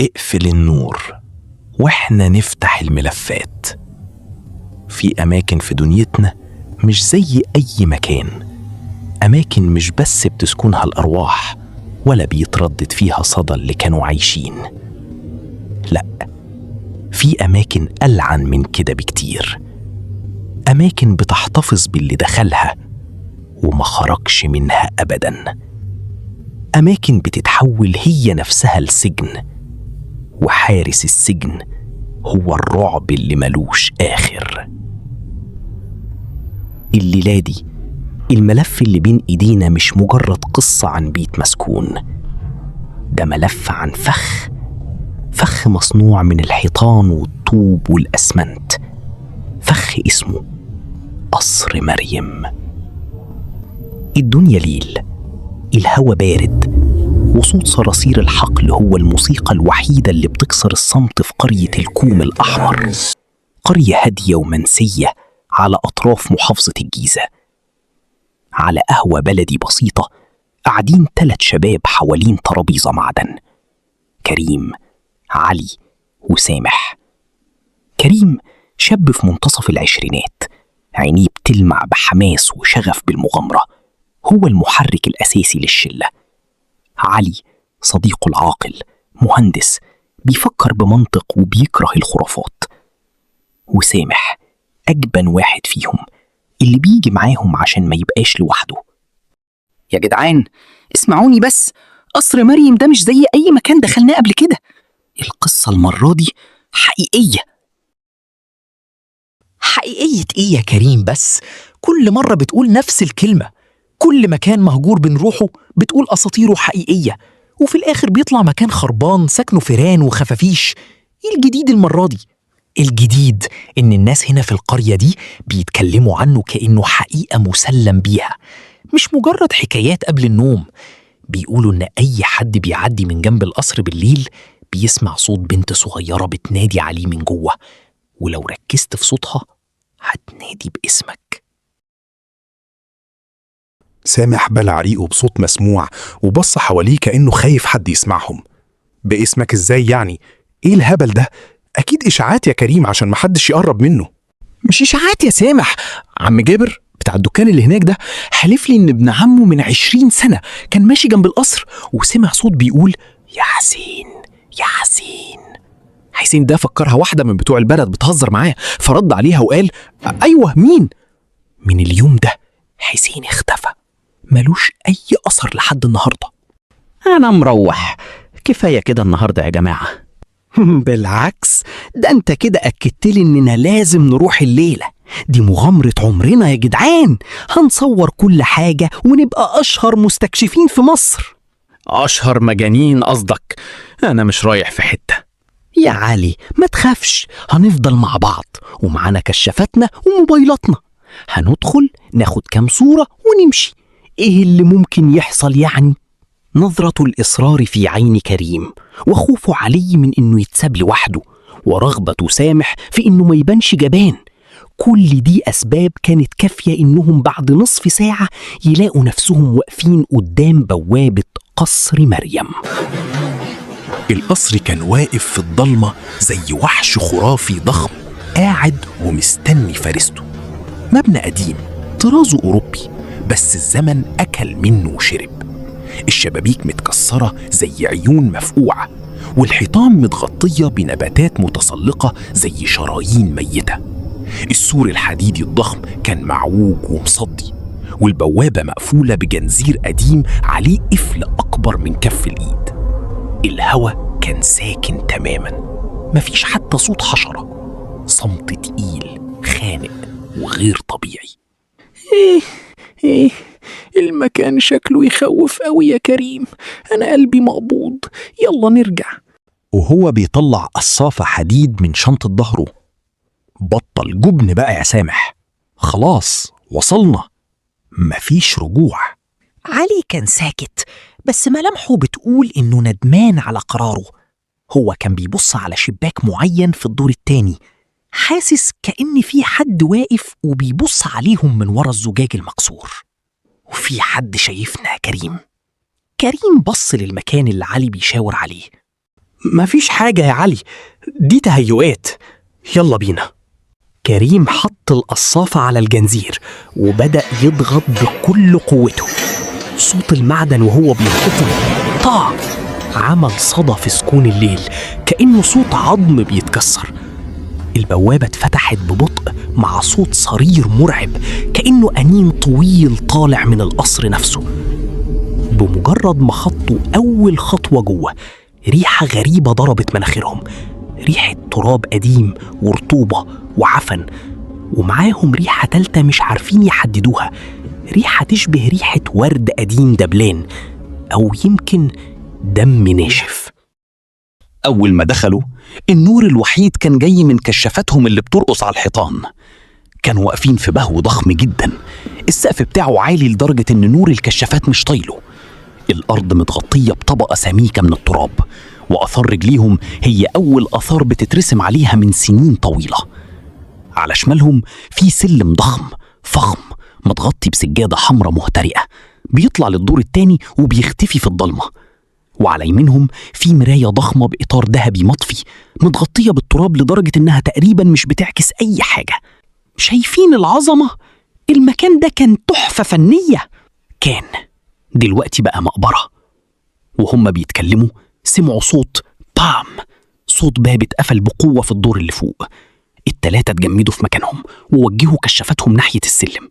اقفل النور واحنا نفتح الملفات. في أماكن في دنيتنا مش زي أي مكان، أماكن مش بس بتسكنها الأرواح ولا بيتردد فيها صدى اللي كانوا عايشين. لا، في أماكن ألعن من كده بكتير، أماكن بتحتفظ باللي دخلها وما خرجش منها أبداً، أماكن بتتحول هي نفسها لسجن، وحارس السجن هو الرعب اللي ملوش آخر. الليلة دي الملف اللي بين إيدينا مش مجرد قصة عن بيت مسكون، ده ملف عن فخ، فخ مصنوع من الحيطان والطوب والأسمنت، فخ اسمه قصر مريم. الدنيا ليل، الهوا بارد، وصوت صراصير الحقل هو الموسيقى الوحيدة اللي بتكسر الصمت في قرية الكوم الأحمر، قرية هادية ومنسية على أطراف محافظة الجيزة. على قهوة بلدي بسيطة قاعدين 3 شباب حوالين ترابيزة معدن، كريم، علي، وسامح. كريم شاب في منتصف العشرينات، عينيه بتلمع بحماس وشغف بالمغامرة، هو المحرك الأساسي للشلة. علي صديقه العاقل، مهندس بيفكر بمنطق وبيكره الخرافات. وسامح أجبن واحد فيهم، اللي بيجي معاهم عشان ما يبقاش لوحده. يا جدعان اسمعوني بس، قصر مريم ده مش زي أي مكان دخلناه قبل كده، القصة المرة دي حقيقية. حقيقية إيه يا كريم؟ بس كل مرة بتقول نفس الكلمة، كل مكان مهجور بنروحه بتقول أساطيره حقيقية، وفي الآخر بيطلع مكان خربان ساكنه فيران وخفافيش. إيه الجديد المرة دي؟ الجديد إن الناس هنا في القرية دي بيتكلموا عنه كأنه حقيقة مسلم بيها، مش مجرد حكايات قبل النوم. بيقولوا إن أي حد بيعدي من جنب القصر بالليل بيسمع صوت بنت صغيرة بتنادي عليه من جوه، ولو ركزت في صوتها هتنادي باسمك. سامح بلع ريقه بصوت مسموع وبص حواليه كأنه خايف حد يسمعهم. باسمك ازاي يعني؟ ايه الهبل ده؟ اكيد اشاعات يا كريم عشان محدش يقرب منه. مش اشاعات يا سامح، عم جابر بتاع الدكان اللي هناك ده حلف لي ان ابن عمه من 20 سنة كان ماشي جنب القصر وسمع صوت بيقول يا حسين يا حسين. حسين ده فكرها واحدة من بتوع البلد بتهزر معاه، فرد عليها وقال ايوه مين؟ من اليوم ده حسين اختفى، ملوش اي اثر لحد النهارده. أنا مروح، كفاية كده النهاردة يا جماعة. بالعكس، ده انت كده أكدت لي إننا لازم نروح الليلة دي، مغامرة عمرنا يا جدعان، هنصور كل حاجة ونبقى أشهر مستكشفين في مصر. أشهر مجانين قصدك. أنا مش رايح في حتة. يا علي ما تخافش، هنفضل مع بعض ومعانا كشافاتنا وموبايلاتنا، هندخل ناخد كام صورة ونمشي. إيه اللي ممكن يحصل يعني؟ نظرة الإصرار في عين كريم، وخوفه علي من إنه يتساب لوحده، ورغبة سامح في إنه ما يبانش جبان، كل دي أسباب كانت كافية إنهم بعد نصف ساعة يلاقوا نفسهم واقفين قدام بوابة قصر مريم. القصر كان واقف في الضلمة زي وحش خرافي ضخم قاعد ومستني فريسته. مبنى قديم طرازه أوروبي، بس الزمن أكل منه وشرب. الشبابيك متكسرة زي عيون مفقوعة، والحيطان متغطية بنباتات متسلقة زي شرايين ميتة. السور الحديدي الضخم كان معوج ومصدي، والبوابة مقفولة بجنزير قديم عليه قفل أكبر من كف الإيد. الهوا كان ساكن تماما، مفيش حتى صوت حشرة. صمت تقيل خانق وغير طبيعي. ايه المكان شكله يخوف قوي يا كريم، انا قلبي مقبوض، يلا نرجع. وهو بيطلع قصافة حديد من شنطة ظهره. بطل جبن بقى يا سامح، خلاص وصلنا، مفيش رجوع. علي كان ساكت، بس ملامحه بتقول إنه ندمان على قراره. هو كان بيبص على شباك معين في الدور التاني، حاسس كأن في حد واقف وبيبص عليهم من ورا الزجاج المكسور. وفي حد شايفنا يا كريم. كريم بص للمكان اللي علي بيشاور عليه. مفيش حاجة يا علي، دي تهيؤات، يلا بينا. كريم حط القصافة على الجنزير وبدأ يضغط بكل قوته. صوت المعدن وهو بينقطم طع عمل صدى في سكون الليل، كأنه صوت عظم بيتكسر. البوابة اتفتحت ببطء مع صوت صرير مرعب، كأنه أنين طويل طالع من القصر نفسه. بمجرد ما خطوا أول خطوة جوه، ريحة غريبة ضربت مناخيرهم، ريحة تراب قديم ورطوبة وعفن، ومعاهم ريحة تالتة مش عارفين يحددوها، ريحة تشبه ريحة ورد قديم دبلان، أو يمكن دم ناشف. أول ما دخلوا، النور الوحيد كان جاي من كشافتهم اللي بترقص على الحيطان. كانوا واقفين في بهو ضخم جدا، السقف بتاعه عالي لدرجة إن نور الكشافات مش طايله. الأرض متغطية بطبقة سميكة من التراب، وآثار رجليهم هي أول آثار بتترسم عليها من سنين طويلة. على شمالهم في سلم ضخم فخم متغطي بسجادة حمراء مهترئة، بيطلع للدور التاني وبيختفي في الضلمة. وعلى يمينهم في مراية ضخمة بإطار ذهبي مطفي، متغطية بالتراب لدرجة إنها تقريبا مش بتعكس أي حاجة. شايفين العظمة؟ المكان ده كان تحفة فنية، كان دلوقتي بقى مقبرة. وهم بيتكلموا سمعوا صوت بام، صوت باب اتقفل بقوة في الدور اللي فوق. التلاتة اتجمدوا في مكانهم ووجهوا كشافتهم ناحية السلم.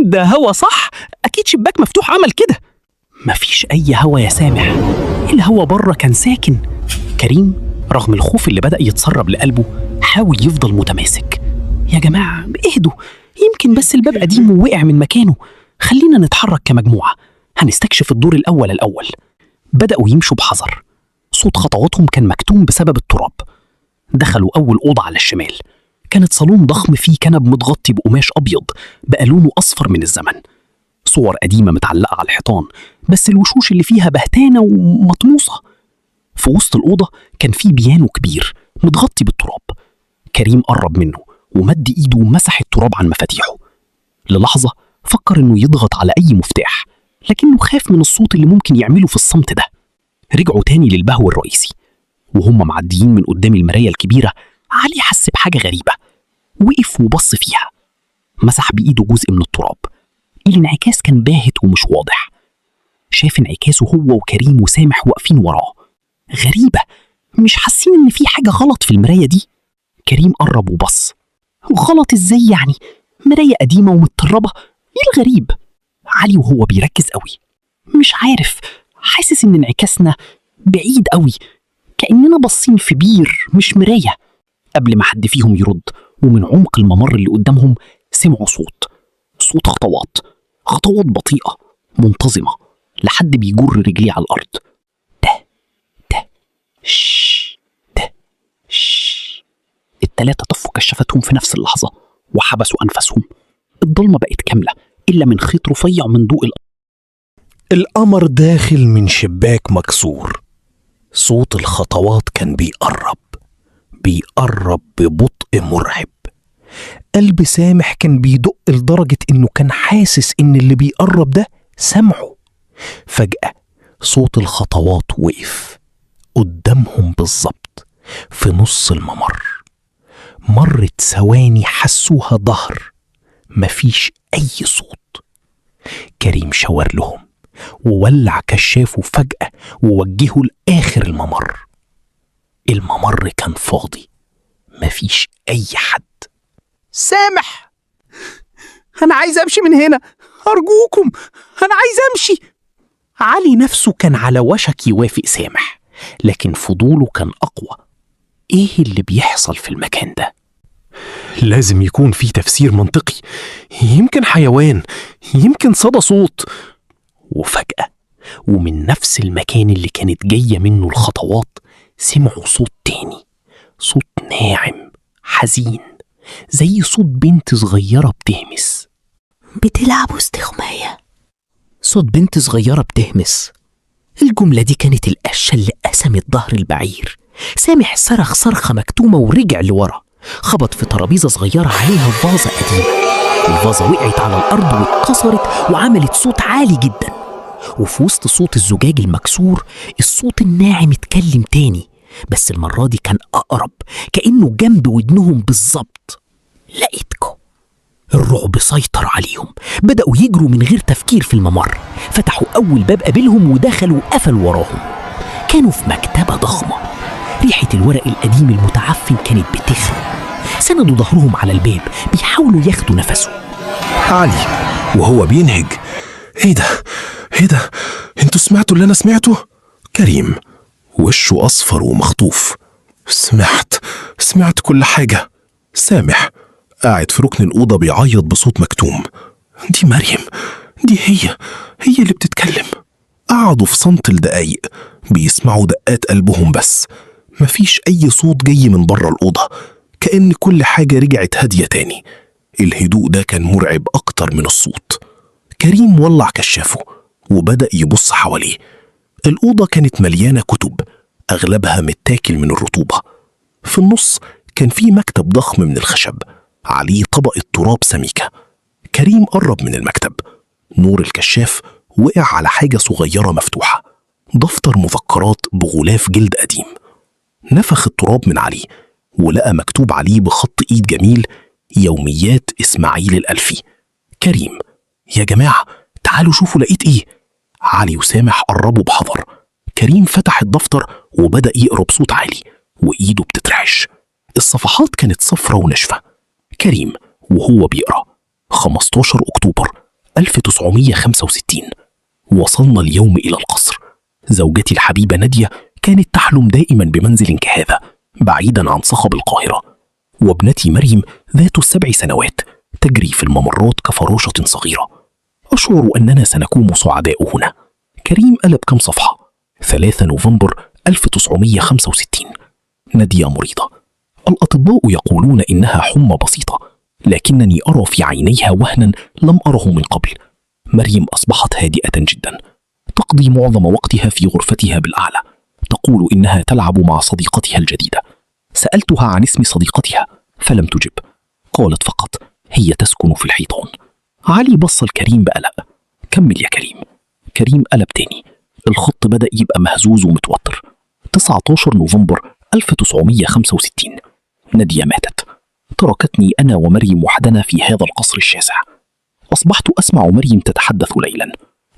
ده هوا صح؟ أكيد شباك مفتوح عمل كده. مفيش أي هوا يا سامح، الهوا بره كان ساكن. كريم رغم الخوف اللي بدأ يتسرب لقلبه حاول يفضل متماسك. يا جماعة اهدوا، يمكن بس الباب قديم ووقع من مكانه، خلينا نتحرك كمجموعة، هنستكشف الدور الأول الأول. بدأوا يمشوا بحذر، صوت خطواتهم كان مكتوم بسبب التراب. دخلوا أول أوضة على الشمال، كانت صالون ضخم فيه كنب متغطي بقماش أبيض بقى لونه أصفر من الزمن. صور قديمة متعلقة على الحيطان، بس الوشوش اللي فيها بهتانة ومطموسة. في وسط الأوضة كان في بيانو كبير متغطي بالتراب. كريم قرب منه ومد إيده ومسح التراب عن مفاتيحه. للحظة فكر إنه يضغط على أي مفتاح، لكنه خاف من الصوت اللي ممكن يعمله في الصمت ده. رجعوا تاني للبهو الرئيسي، وهم معديين من قدام المراية الكبيرة علي حس بحاجة غريبة. وقف وبص فيها، مسح بإيده جزء من التراب. الانعكاس كان باهت ومش واضح. شاف انعكاسه هو وكريم وسامح واقفين وراه. غريبة، مش حاسين إن في حاجة غلط في المراية دي. كريم قرب وبص. غلط إزاي يعني؟ مراية قديمة ومتطربة، إيه الغريب؟ علي وهو بيركز قوي، مش عارف، حاسس إن انعكاسنا بعيد قوي، كأننا باصين في بير مش مراية. قبل ما حد فيهم يرد، ومن عمق الممر اللي قدامهم سمعوا صوت خطوات بطيئة منتظمة لحد بيجر رجليه على الأرض. ده ده ش ده ش. التلاتة طفوا كشافتهم في نفس اللحظة وحبسوا أنفاسهم. الضلمة بقت كاملة إلا من خيط رفيع من ضوء الأرض. القمر داخل من شباك مكسور. صوت الخطوات كان بيقرب ببطء مرعب. قلب سامح كان بيدق لدرجة إنه كان حاسس إن اللي بيقرب ده سمعه. فجأة صوت الخطوات وقف قدامهم بالظبط في نص الممر. مرت ثواني حسوها ظهر، مفيش أي صوت. كريم شاور لهم وولع كشافه فجأة ووجهه لآخر الممر. الممر كان فاضي، مفيش أي حد. سامح، أنا عايز أمشي من هنا، أرجوكم، أنا عايز أمشي. علي نفسه كان على وشك يوافق سامح، لكن فضوله كان أقوى. إيه اللي بيحصل في المكان ده؟ لازم يكون في تفسير منطقي، يمكن حيوان، يمكن صدى صوت. وفجأة ومن نفس المكان اللي كانت جاية منه الخطوات سمعوا صوت تاني، صوت ناعم حزين زي صوت بنت صغيرة بتهمس. بتلعبوا استغماية؟ صوت بنت صغيرة بتهمس. الجملة دي كانت القشة اللي قسمت ظهر البعير. سامح صرخ صرخة مكتومة ورجع لورا، خبط في ترابيزة صغيرة عليها فازة قديمة. الفازة وقعت على الأرض واتكسرت وعملت صوت عالي جدا. وفي وسط صوت الزجاج المكسور الصوت الناعم اتكلم تاني، بس المرة دي كان أقرب، كأنه جنب ودنهم بالظبط. لقيتكم. الرعب سيطر عليهم، بدأوا يجروا من غير تفكير في الممر، فتحوا أول باب قابلهم ودخلوا وقفلوا وراهم. كانوا في مكتبة ضخمة، ريحة الورق القديم المتعفن كانت بتخنق. سندوا ظهرهم على الباب بيحاولوا ياخدوا نفسهم. علي وهو بينهج: ايه ده؟ ايه ده؟ انتوا سمعتوا اللي انا سمعته؟ كريم وشه اصفر ومخطوف: سمعت كل حاجة. سامح قاعد في ركن الأوضة بيعيط بصوت مكتوم: دي مريم، دي هي اللي بتتكلم. قعدوا في صمت لدقايق بيسمعوا دقات قلبهم بس، مفيش أي صوت جاي من بره الأوضة، كأن كل حاجة رجعت هادية تاني. الهدوء ده كان مرعب أكتر من الصوت. كريم ولع كشافه وبدأ يبص حواليه. الأوضة كانت مليانة كتب أغلبها متاكل من الرطوبة. في النص كان في مكتب ضخم من الخشب عليه طبقة تراب سميكة. كريم قرب من المكتب، نور الكشاف وقع على حاجة صغيرة مفتوحة، دفتر مذكرات بغلاف جلد قديم. نفخ التراب من عليه ولقى مكتوب عليه بخط إيد جميل: يوميات إسماعيل الألفي. كريم: يا جماعة تعالوا شوفوا لقيت إيه. علي وسامح قربوا بحذر. كريم فتح الدفتر وبدأ يقرأ بصوت عالي وإيده بتترعش. الصفحات كانت صفرة وناشفة. كريم وهو بيقرأ: 15 أكتوبر 1965، وصلنا اليوم إلى القصر. زوجتي الحبيبة نادية كانت تحلم دائما بمنزل كهذا بعيدا عن صخب القاهرة، وابنتي مريم ذات 7 سنوات تجري في الممرات كفراشة صغيرة. أشعر أننا سنكون سعداء هنا. كريم قلب كم صفحة. 3 نوفمبر 1965، نادية مريضة، الأطباء يقولون إنها حمى بسيطة، لكنني أرى في عينيها وهنا لم أره من قبل. مريم أصبحت هادئة جدا، تقضي معظم وقتها في غرفتها بالأعلى، تقول إنها تلعب مع صديقتها الجديدة. سألتها عن اسم صديقتها فلم تجب، قالت فقط هي تسكن في الحيطان. علي بص لكريم بقلق: كمل يا كريم. كريم قلب تاني، الخط بدأ يبقى مهزوز ومتوتر. 19 نوفمبر 1965، نادية ماتت، تركتني أنا ومريم وحدنا في هذا القصر الشاسع. أصبحت أسمع مريم تتحدث ليلا،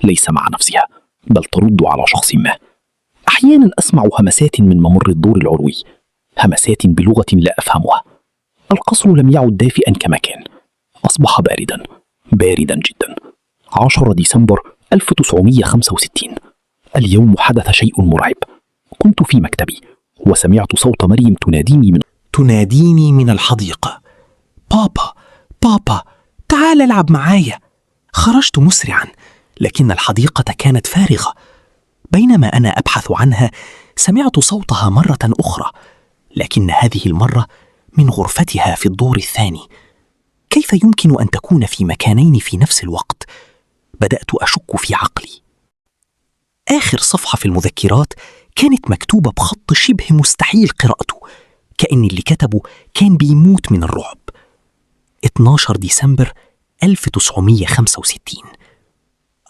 ليس مع نفسها بل ترد على شخص ما. أحيانا أسمع همسات من ممر الدور العلوي، همسات بلغة لا أفهمها. القصر لم يعد دافئا كما كان، أصبح باردا، باردا جدا. 10 ديسمبر 1965، اليوم حدث شيء مرعب. كنت في مكتبي وسمعت صوت مريم تناديني من الحديقة: بابا، بابا، تعال العب معايا. خرجت مسرعا، لكن الحديقة كانت فارغة. بينما أنا أبحث عنها سمعت صوتها مرة أخرى، لكن هذه المرة من غرفتها في الدور الثاني. كيف يمكن أن تكون في مكانين في نفس الوقت؟ بدأت أشك في عقلي. آخر صفحة في المذكرات كانت مكتوبة بخط شبه مستحيل قراءته، كأن اللي كتبه كان بيموت من الرعب. 12 ديسمبر 1965،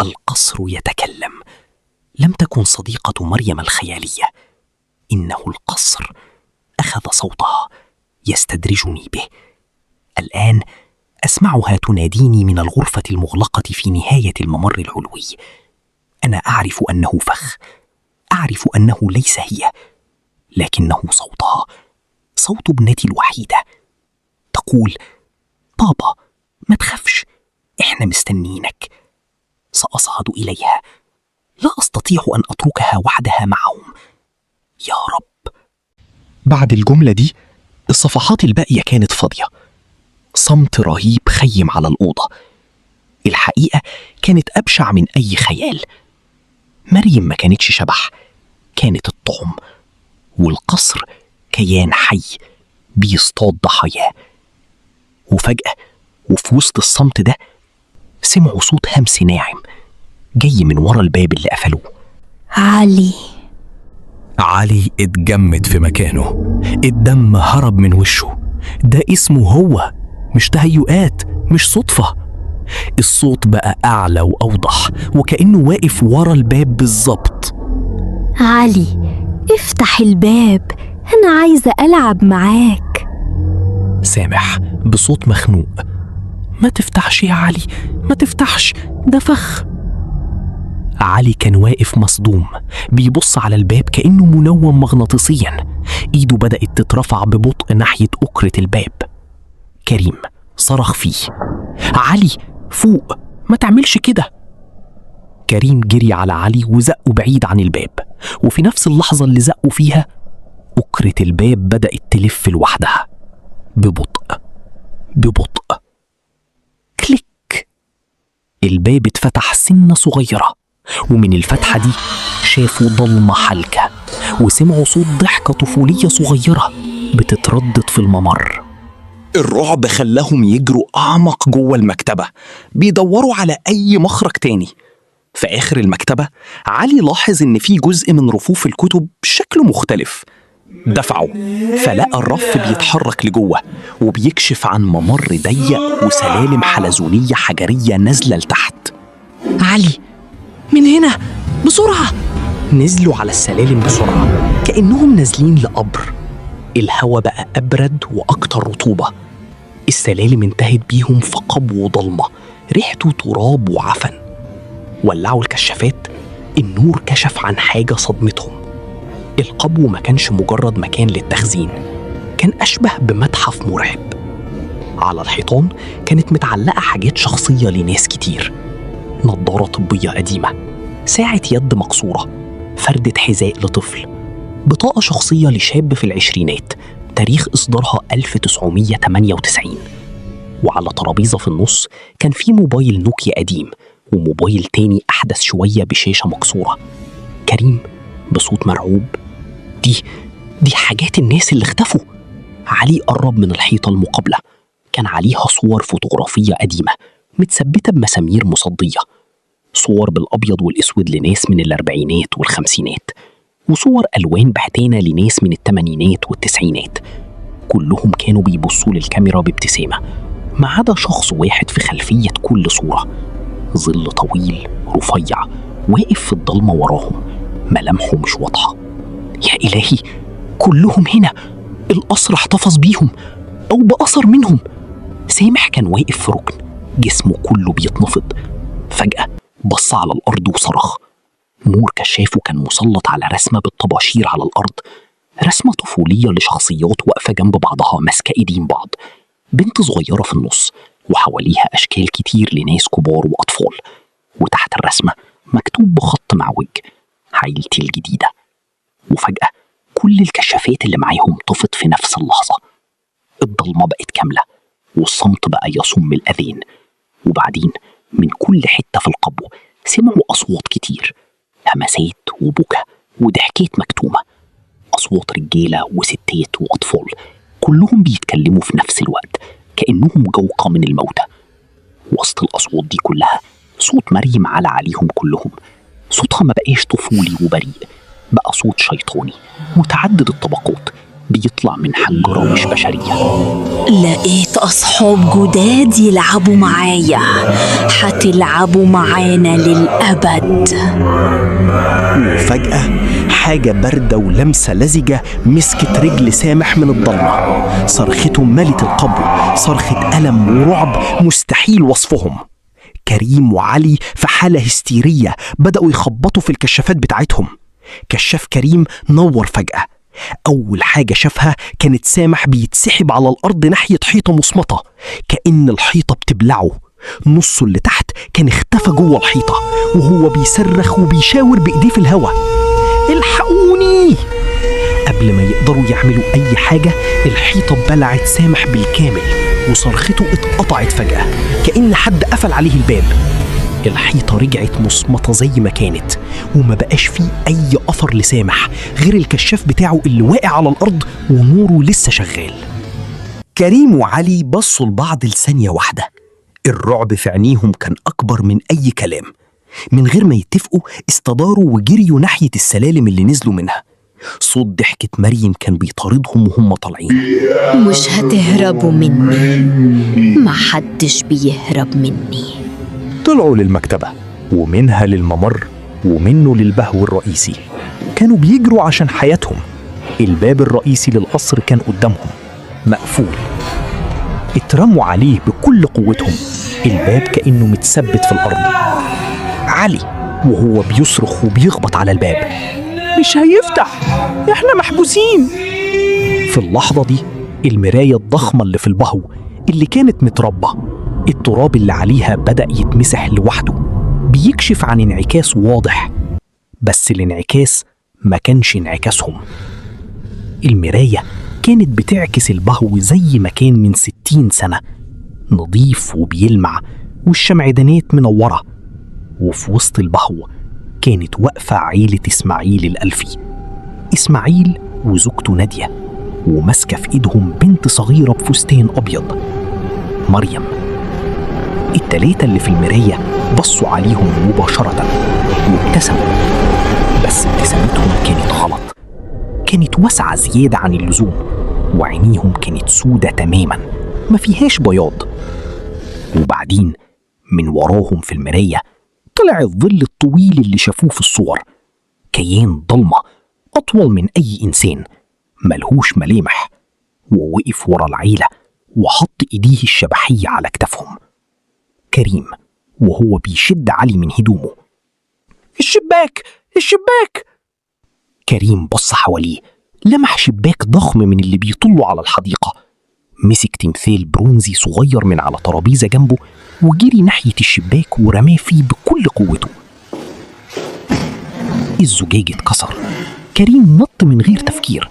القصر يتكلم. لم تكن صديقة مريم الخيالية، إنه القصر. أخذ صوتها يستدرجني به. الآن أسمعها تناديني من الغرفة المغلقة في نهاية الممر العلوي. أنا أعرف أنه فخ، أعرف أنه ليس هي، لكنه صوتها، صوت ابنتي الوحيدة. تقول: بابا ما تخافش، إحنا مستنينك. سأصعد إليها، لا أستطيع أن أتركها وحدها معهم. يا رب. بعد الجملة دي الصفحات الباقية كانت فاضية. صمت رهيب خيم على الأوضة. الحقيقة كانت أبشع من أي خيال. مريم ما كانتش شبح، كانت الطعم، والقصر كيان حي بيصطاد ضحاياه. وفجأة وفي وسط الصمت ده سمعوا صوت همس ناعم جاي من ورا الباب اللي قفلوه. علي. علي اتجمد في مكانه، الدم هرب من وشه. ده اسمه هو، مش تهيؤات، مش صدفة. الصوت بقى أعلى وأوضح، وكأنه واقف ورا الباب بالظبط. علي، افتح الباب، أنا عايزة ألعب معاك. سامح بصوت مخنوق: ما تفتحش يا علي، ما تفتحش، ده فخ. علي كان واقف مصدوم، بيبص على الباب كأنه منوم مغناطيسيا. إيده بدأت تترفع ببطء ناحية أكرة الباب. كريم صرخ فيه: علي فوق، ما تعملش كده. كريم جري على علي وزقه بعيد عن الباب، وفي نفس اللحظة اللي زقه فيها أكرة الباب بدأت تلف لوحدها ببطء ببطء. كليك، الباب اتفتح سنة صغيرة، ومن الفتحة دي شافوا ضلمة حلكة وسمعوا صوت ضحكة طفولية صغيرة بتتردد في الممر. الرعب خلاهم يجروا أعمق جوه المكتبة، بيدوروا على أي مخرج تاني. في آخر المكتبة علي لاحظ إن في جزء من رفوف الكتب شكله مختلف. دفعه فلقى الرف بيتحرك لجوه وبيكشف عن ممر ضيق وسلالم حلزونية حجرية نازلة لتحت. علي، من هنا بسرعة. نزلوا على السلالم بسرعة كأنهم نازلين لقبر. الهوا بقى أبرد وأكتر رطوبة. السلالم انتهت بيهم في قبو ضلمة ريحته تراب وعفن. ولعوا الكشافات، النور كشف عن حاجة صدمتهم. القبو ما كانش مجرد مكان للتخزين، كان أشبه بمتحف مرعب. على الحيطان كانت متعلقة حاجات شخصية لناس كتير: نظارة طبية قديمة، ساعة يد مكسورة، فردة حذاء لطفل، بطاقة شخصية لشاب في العشرينات تاريخ إصدارها 1998. وعلى ترابيزة في النص كان في موبايل نوكيا قديم وموبايل تاني أحدث شوية بشاشة مكسورة. كريم بصوت مرعوب: دي حاجات الناس اللي اختفوا. علي قرب من الحيطة المقابلة، كان عليها صور فوتوغرافية قديمة متثبتة بمسامير مصدية، صور بالأبيض والأسود لناس من الأربعينات والخمسينات، وصور ألوان بهتانة لناس من التمانينات والتسعينات. كلهم كانوا بيبصوا للكاميرا بابتسامة، ما عدا شخص واحد في خلفية كل صورة، ظل طويل رفيع واقف في الضلمة وراهم، ملامحه مش واضحة. يا إلهي، كلهم هنا، القصر احتفظ بيهم أو بأثر منهم. سامح كان واقف في ركن، جسمه كله بيتنفض. فجأة بص على الأرض وصرخ. نور كشافه كان مسلط على رسمة بالطباشير على الأرض، رسمة طفولية لشخصيات واقفة جنب بعضها ماسكة إيدين بعض، بنت صغيرة في النص وحواليها أشكال كتير لناس كبار وأطفال، وتحت الرسمة مكتوب بخط معوج: عيلتي الجديدة. وفجأة كل الكشافات اللي معاهم طفت في نفس اللحظة. الضلمة بقت كاملة والصمت بقى يصم الأذان. وبعدين من كل حتة في القبو سمعوا أصوات كتير، همسات وبكا وضحكات مكتومة، أصوات رجالة وستات وأطفال كلهم بيتكلموا في نفس الوقت كأنهم جوقة من الموتى. وسط الأصوات دي كلها صوت مريم على عليهم كلهم. صوتها ما بقاش طفولي وبريء، بقى صوت شيطاني متعدد الطبقات بيطلع من حنجرة مش بشرية. لقيت أصحاب جداد يلعبوا معايا، هتلعبوا معانا للأبد. وفجأة حاجة باردة ولمسة لزجة مسكت رجل سامح من الضلمة. صرخته ملت القبو، صرخة ألم ورعب مستحيل وصفهم. كريم وعلي في حالة هستيرية بدأوا يخبطوا في الكشافات بتاعتهم. كشاف كريم نور فجأة. أول حاجة شافها كانت سامح بيتسحب على الأرض ناحية حيطة مصمتة، كأن الحيطة بتبلعه. نصه اللي تحت كان اختفى جوه الحيطة وهو بيصرخ وبيشاور بإيديه في الهوا: الحقوني! قبل ما يقدروا يعملوا أي حاجة الحيطة بلعت سامح بالكامل، وصرخته اتقطعت فجأة كأن حد قفل عليه الباب. الحيطة رجعت مصمتة زي ما كانت، وما بقاش فيه أي أثر لسامح غير الكشاف بتاعه اللي واقع على الأرض ونوره لسه شغال. كريم وعلي بصوا لبعض لثانية واحدة، الرعب في عينيهم كان أكبر من أي كلام. من غير ما يتفقوا استداروا وجريوا ناحية السلالم اللي نزلوا منها. صوت ضحكة مريم كان بيطاردهم وهم طالعين. مش هتهربوا مني، محدش بيهرب مني. طلعوا للمكتبة ومنها للممر ومنه للبهو الرئيسي. كانوا بيجروا عشان حياتهم. الباب الرئيسي للقصر كان قدامهم مقفول. اترموا عليه بكل قوتهم، الباب كأنه متثبت في الأرض. علي وهو بيصرخ وبيخبط على الباب، مش هيفتح، احنا محبوسين. في اللحظة دي المراية الضخمة اللي في البهو اللي كانت متربة، التراب اللي عليها بدأ يتمسح لوحده، بيكشف عن انعكاس واضح. بس الانعكاس ما كانش انعكاسهم. المراية كانت بتعكس البهو زي ما كان من 60 سنة، نظيف وبيلمع والشمعدانات منورة. وفي وسط البهو كانت واقفة عيلة إسماعيل الألفي، إسماعيل وزوجته نادية، وماسكة في إيدهم بنت صغيرة بفستان أبيض، مريم. التلاتة اللي في المراية بصوا عليهم مباشرة وابتسموا، بس ابتسامتهم كانت غلط، كانت واسعة زيادة عن اللزوم، وعينيهم كانت سودة تماما ما فيهاش بياض. وبعدين من وراهم في المراية طلع الظل الطويل اللي شافوه في الصور، كيان ضلمة أطول من أي إنسان، ملهوش ملامح، ووقف ورا العيلة وحط إيديه الشبحية على كتافهم. كريم وهو بيشد علي من هدومه، الشباك، الشباك. كريم بص حواليه، لمح شباك ضخم من اللي بيطلوا على الحديقة. مسك تمثال برونزي صغير من على ترابيزة جنبه وجري ناحية الشباك ورماه فيه بكل قوته. الزجاج اتكسر. كريم نط من غير تفكير،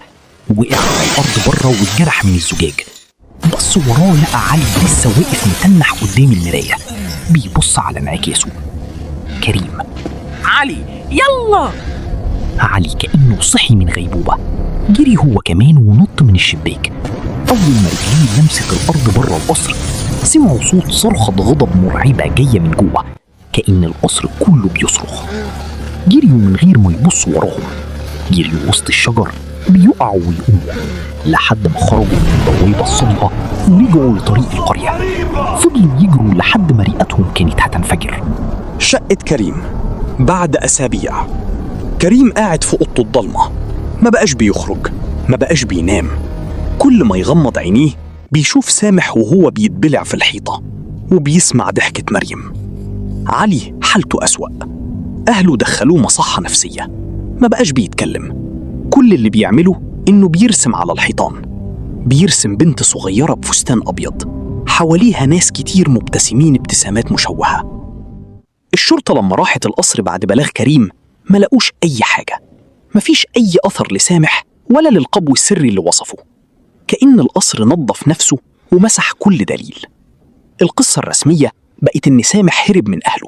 وقع على الأرض بره واتجرح من الزجاج. بص وراه لقى علي لسه واقف متنح قدام المراية بيبص على انعكاسه. كريم، علي يلا. علي كأنه صحي من غيبوبة، جري هو كمان ونط من الشباك. أول ما رجليه لمست الأرض بره القصر سمعوا صوت صرخة غضب مرعبة جاية من جوه، كأن القصر كله بيصرخ. جريوا من غير ما يبصوا وراهم، جريوا وسط الشجر بيقعوا ويقوموا لحد ما خرجوا من البوابة الصدئة ورجعوا لطريق القرية. فضلوا يجروا لحد ما رئتهم كانت هتنفجر. شقة كريم بعد أسابيع. كريم قاعد في أوضته الضلمة، ما بقاش بيخرج، ما بقاش بينام. كل ما يغمض عينيه بيشوف سامح وهو بيتبلع في الحيطة، وبيسمع ضحكة مريم. علي حالته أسوأ، أهله دخلوه مصحة نفسية، ما بقاش بيتكلم. كل اللي بيعمله إنه بيرسم على الحيطان، بيرسم بنت صغيرة بفستان أبيض حواليها ناس كتير مبتسمين ابتسامات مشوهة. الشرطة لما راحت القصر بعد بلاغ كريم ما لقوش أي حاجة، مفيش أي أثر لسامح ولا للقبو السري اللي وصفه. كأن القصر نظف نفسه ومسح كل دليل. القصة الرسمية بقت إن سامح هرب من أهله،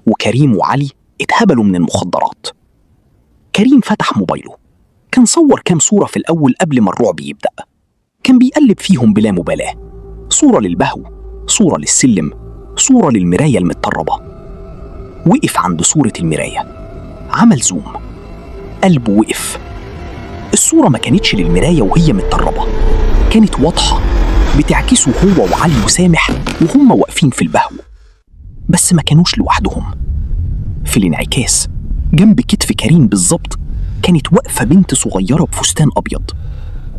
وكريم وعلي اتهبلوا من المخدرات. كريم فتح موبايله، كان صور كام صورة في الأول قبل ما الرعب يبدأ، كان بيقلب فيهم بلا مبالاة. صورة للبهو، صورة للسلم، صورة للمراية المتطربة. وقف عند صورة المراية، عمل زوم، قلبه وقف. الصورة ما كانتش للمراية وهي متطربة، كانت واضحة بتعكسه هو وعلي وسامح وهم واقفين في البهو. بس ما كانوش لوحدهم. في الانعكاس جنب كتف كريم بالظبط كانت واقفة بنت صغيرة بفستان أبيض،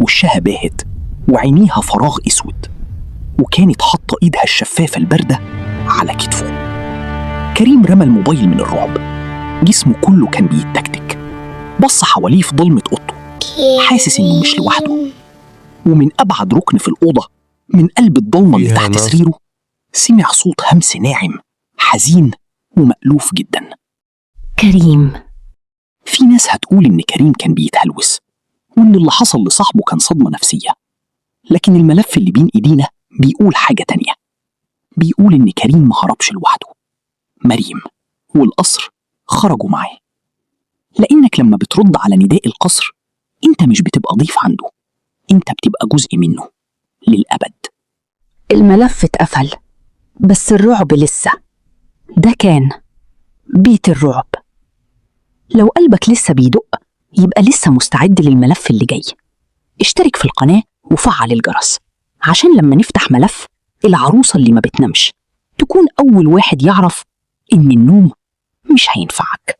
وشها باهت وعينيها فراغ أسود، وكانت حاطة إيدها الشفافة الباردة على كتفه. كريم رمى الموبايل من الرعب، جسمه كله كان بيتكتك. بص حواليه في ضلمة أوضته، حاسس إنه مش لوحده. ومن أبعد ركن في الأوضة، من قلب الضلمة اللي فيها تحت ناس. سريره، سمع صوت همس ناعم حزين ومألوف جدا. كريم. في ناس هتقول إن كريم كان بيتهلوس، وإن اللي حصل لصاحبه كان صدمة نفسية، لكن الملف اللي بين إيدينا بيقول حاجة تانية. بيقول إن كريم ما هربش لوحده، مريم والقصر خرجوا معاه. لأنك لما بترد على نداء القصر أنت مش بتبقى ضيف عنده، أنت بتبقى جزء منه للأبد. الملف اتقفل، بس الرعب لسه. ده كان بيت الرعب. لو قلبك لسه بيدق يبقى لسه مستعد للملف اللي جاي. اشترك في القناة وفعل الجرس عشان لما نفتح ملف العروسة اللي ما بتنامش تكون أول واحد يعرف إن النوم مش هينفعك.